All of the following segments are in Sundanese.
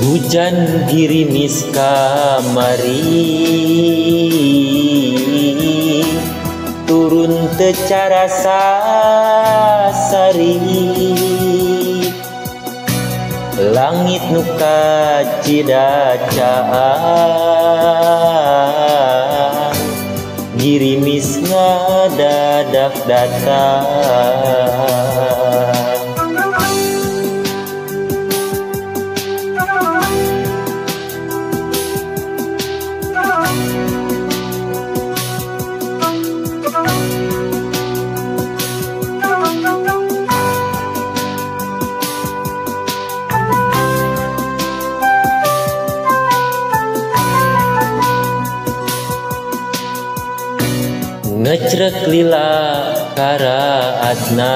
Hujan girimis kamari, turun tecara sasari. Langit nu kacidacaan, girimis ngadadak datang. Ngecrek lila karaatna,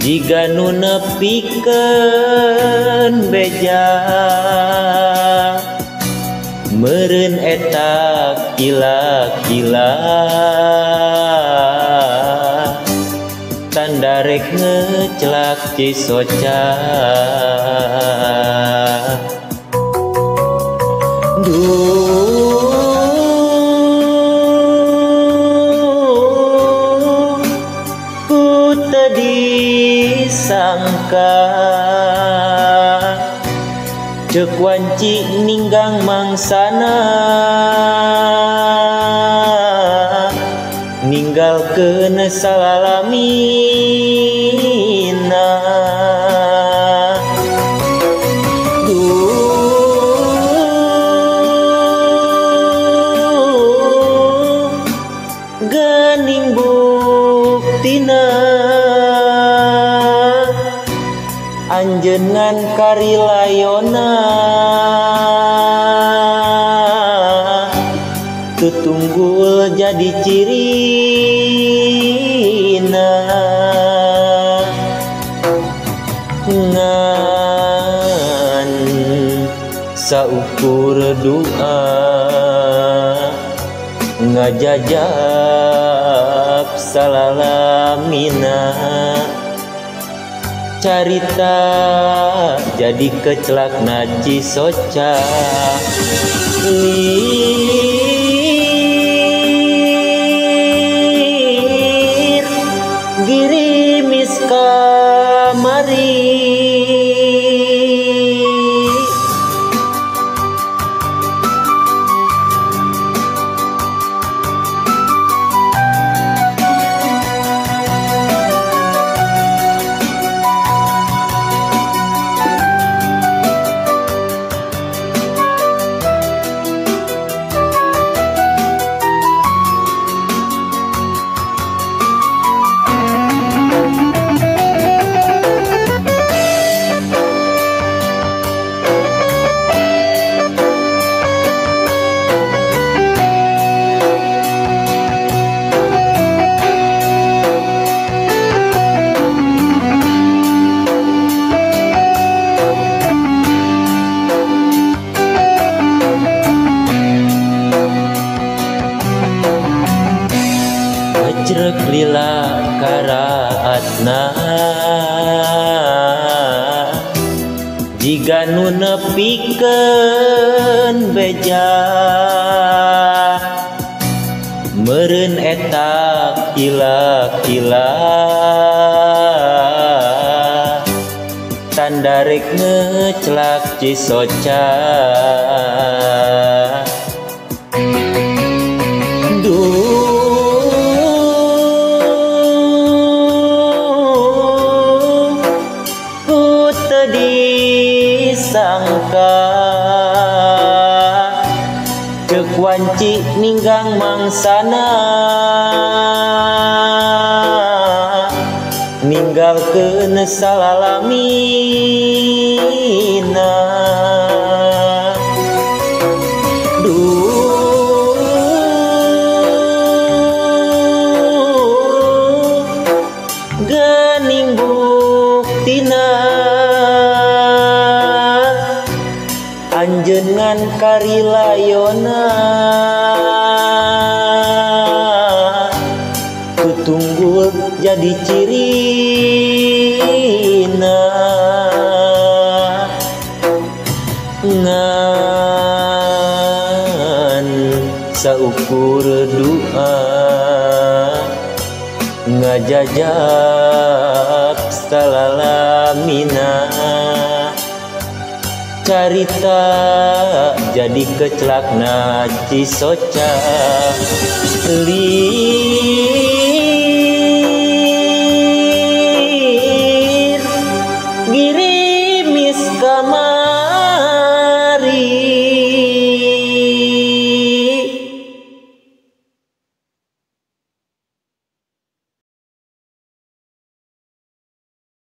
jiga nu nepikeun beja. Meureun eta kila-kila, tanda rek ngecelak cisoca. Duh, ku teu disangka, ceuk wanci ninggang mangsana, ninggalkeun salalamina. Duh, geuning buktina, anjeun ngan karilayona, tutunggul jadi cirina. Ngan saukur doa ngajajab salalamina, carita jadi kecelak naci soca. Lir girimis kamari, ngecrek lila karaatna, jiga nu nepikeun beja. Meureun eta kila-kila, tanda rek ngecelak cisoca. Duh, ku teu disangka, ceuk wanci ninggang mangsana, ninggalkeun salalamina. Duh, geuning buktina, anjeun ngan karilayona, tutunggul jadi cirina. Saukur doa ngajajab salalamina carita jadi kecelakna cisoca lir girimis ka